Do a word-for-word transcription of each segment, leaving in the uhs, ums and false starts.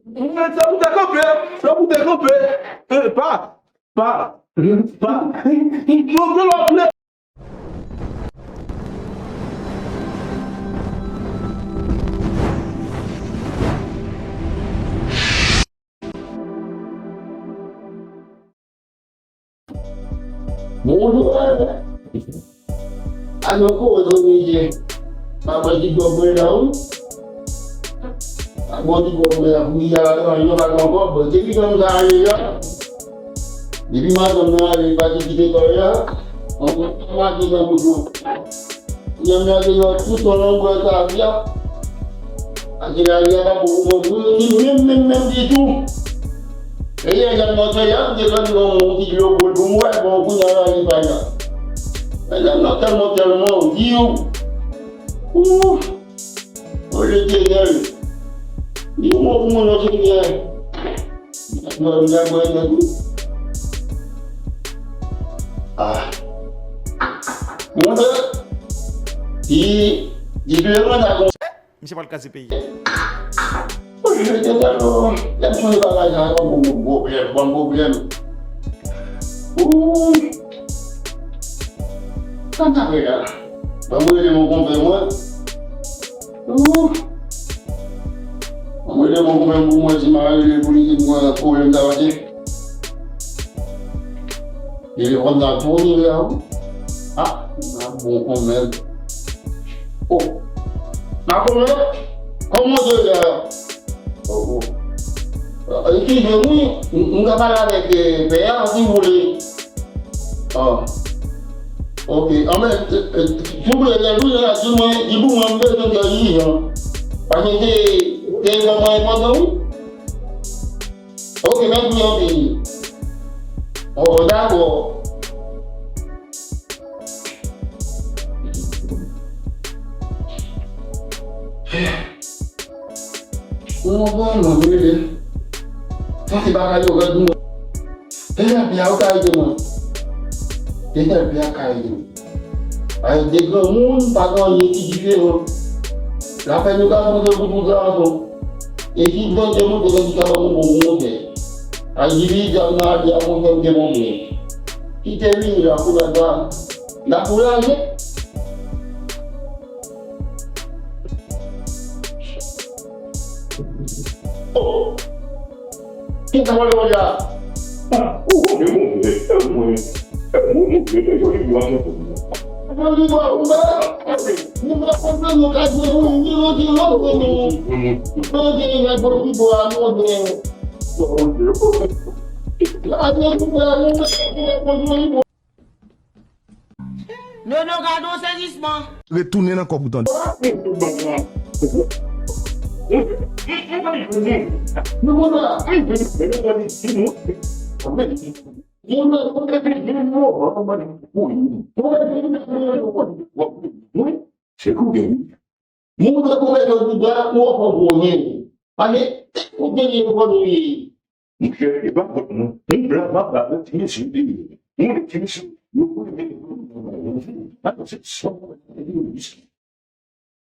Mwen, sa pou te kanpe, sa pou te kanpe. Eh, pa, pa, pa. Mwen, mwen, mwen, Bonjou. Alò, kòman w ye? Papa di gòb mwen la, wi. Papa di gòb mwen la, pou y a, yo pa gen kòb. Depi granm sa ale la, depi madanm nan ale, pati kite kò la, on, on mati nan bouch mwen. Nèg la deyò tout yon lonbwè sa vi a. Paske la vi a pa bon pou mwen, pou li menm, menm, menm ditou. E yè, lè m nan fè a, m te pran yon ti dlo boul pou m wè, bon, kounye a la, li pa la. Men lè m nan tèlman, tèlman, di w. Ouf! O Letènèl, di yon mo pou mwen, non, Senyè. Mwen, mwen, mwen, mwen, wi. Ah. Mwen, di, di, di, mwen, la, bon. Misye pral kraze peyi. Mwen, mwen, mwen, mwen, lè m sonje bagay sa, yon bon pwoblèm, bon pwoblèm. Ooh. Sa m ta fè la? Ban mwen rele yon konpè mwen. Ooh. Ban mwen rele yon konpè mwen pou mwen si m a rele pou li di m mwen pwoblèm sa pase. Telefòn nan tou rive a, wi. Ah, m ap bon konmèl. Oh. M ap konmèl. Kòman w ye la? Oh, oh. Eskize m wi, m, m ka pale avèk, eh, pè a, si w vle. Ah. Ok. Anben, eh, eh, si w vle, lè l vini la, di mwen, di pou mwen, m bezwen fè ijan. Paske se, se yon mwen enpòtan, wi. Ok, mèsi anpil. Oh, dakò. Mwen vrèman rele. Sa se bagay yo rèd mwen. Depi a yo ka ede mwen. Depi a ka ede mwen. Ay, de granmoun, pa gen anyen ki diferan. Lapèn yo ka fè pou tout gason. E si Bondye montre kòm sa pa bon pou montre. Ay, di li, djab nan ade a, montre m te montre. Kite vini la, kounye a, la kouraje. Oh! Kisa w ap di a? Ah, ou konnen monchè, e mwen, e mwen monchè, se joli bwa mwen konn nan. Joli bwa ou la? Nou pa konprann nou ka di ou, ni nou di nou konnen. Monchè, nou gen joli bwa monchè. La, nou di bwa nou, nou konn joli bwa. Nono, gade yon sezisman. Retounen nan kòb ou tande. Se pou gen. Moun nan konpè yo di ba ou anfòm konnen. Pale, ou genyen konnen. Monchè, e pa vòt non. Moun blan m ap ba ou ti mesye li ye. Moun ti mesye, yo konnen. Atò, se sa.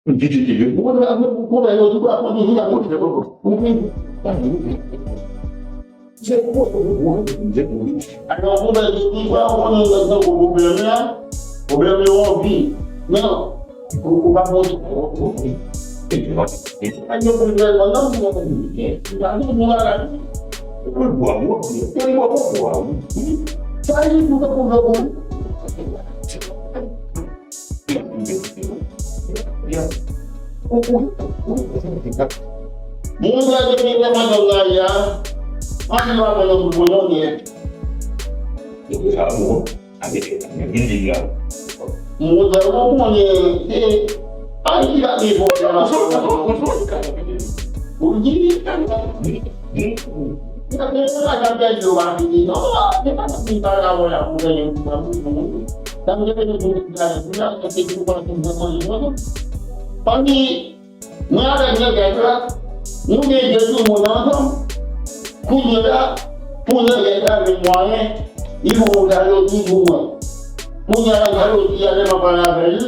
Moun ki di ki yo. Moun la, moun konnen yo di ba konnen yo la konnen. Moun ki se pou ou, ou, ou, ou, ou. Alò, pwoblèm yo di ba konnen yo nan pwoblèm la. Pwoblèm yo anvi. Non. Ou, ou pa bon. Sa gen pwoblèm nan, non, non, non. Sa gen pwoblèm nan. Sa gen pwoblèm nan. Moun sa gen pwoblèm nan la, ya. Ann nou aprann pou nou, non. Mwen, mwen konnen, e, Ayiti la gen pwoblèm. Ou di, sa gen yon bagay pèdi yo pa fini, non, se pa sa ki pa la wè la pou genyen yon pwoblèm. Sa m te mete sou la, pou la, se te pou manje manje. Fanmi, Mwen avèk nèg la, nou gen de timoun ansanm. Kounye a, pou nèg la jwenn mwayen, li pou yon jaloti pou mwen. Kounye a, jaloti a, lè m ap pale avè li,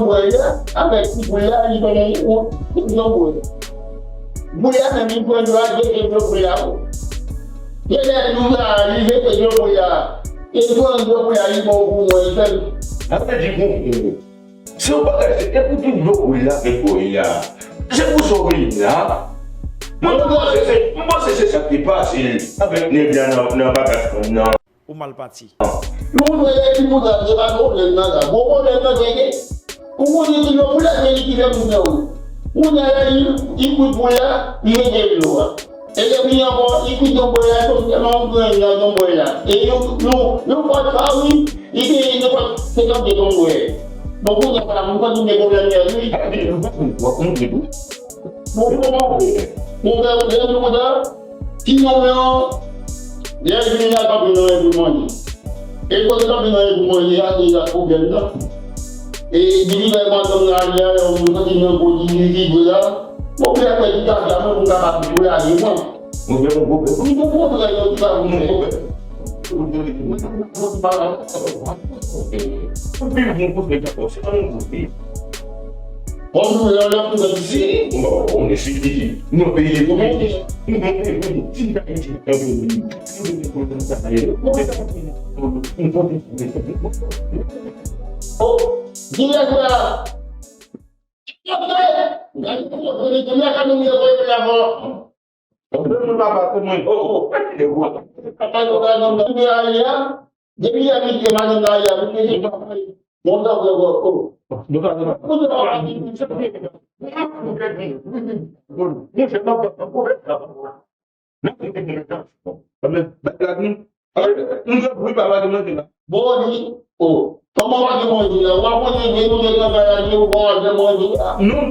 yon bwè la, avèk ti boul la, li fè yon, yon, yon bwè. Boul la menm, li pran dlo a, jete dlo boul la, o. Genlè nou la, li jete dlo boul la. E li pran dlo boul la, li ba w pou mwen, li fè l. Sa vle di, bon, se yon bagay, se, e pou tout dlo boul la, men boul la. Se pou sa w vin la. Mwen, mwen panse se, mwen panse se sa k te pase avèk nèg la nan, nan bagay fanm nan. Ou mal pati. Yon frè epi pou sa, se pa pwoblèm nan sa. Gwo pwoblèm nan, se ke ou konnen ki dlo boul la, se li ki fè moun nan. Kounye a la, li, li kwit boul la, li jete dlo a. E depi ankò, li kwit yon bòy la, se sèlman yon grenn nan yon bòy la. E yon, yon, yon pòt fawin, li genyen nenpòt senkant de ton bòy. Bon, kounye a la, mwen konn gen pwoblèm nan, wi. Bon, bon, bon. Bon, ben, ben, nou kontan. Ti nonm lan, lè l vini la, kanpe nan men pou manje. E kote kanpe nan men pou manje a, se la pwoblèm nan. E depi lè madanm nan ale a, lè yon moun santi nan gwo difikilte la, bon, lè kwè ti kaka mwen pou m kapab jwe a, jwe mwen. Mwen, mwen, mwen, mwen, mwen, mwen, mwen, mwen, mwen, mwen, Kòm nou lè lè pou mwen isi, bon, on isi, nou peye pou mwen. Oh, dirèk la. Gade, gade, gade, gade, gade, gade, gade, Papa, yo ba nou nan ale a. Depi yè midi, madanm nan ale a, mwen te di, bon, sa vre, vre, oh. Bon, li, oh. Kòman w pa gen manje la? W ap manje, men nou te travay la, nou pa w ap manje la. Non.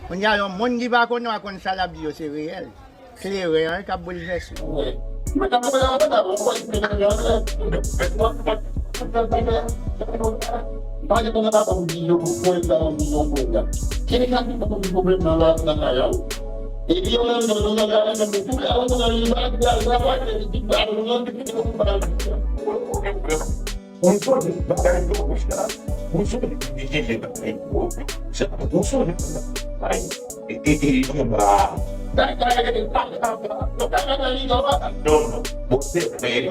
Kounye a, yon moun ki pa konnen, w a konn sa l ap di yo, se reyèl. Kleren an k ap boulvèse w. Ou sonje bagay yo konsa, ou sonje bagay yo, sa, ou sonje bagay, e, e, e, anba. Non, non, bon, se vre.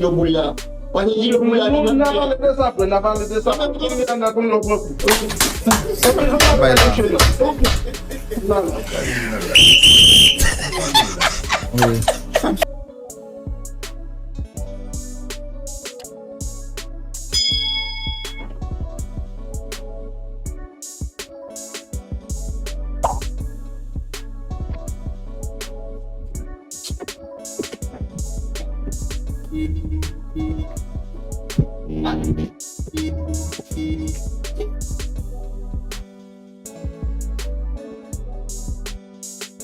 kilo pou l la. Pandan kilo pou l la, nou, n a pale de sa, frè, n a pale de sa. Kounye a n a konn lòt lòt. Bay la. Wi.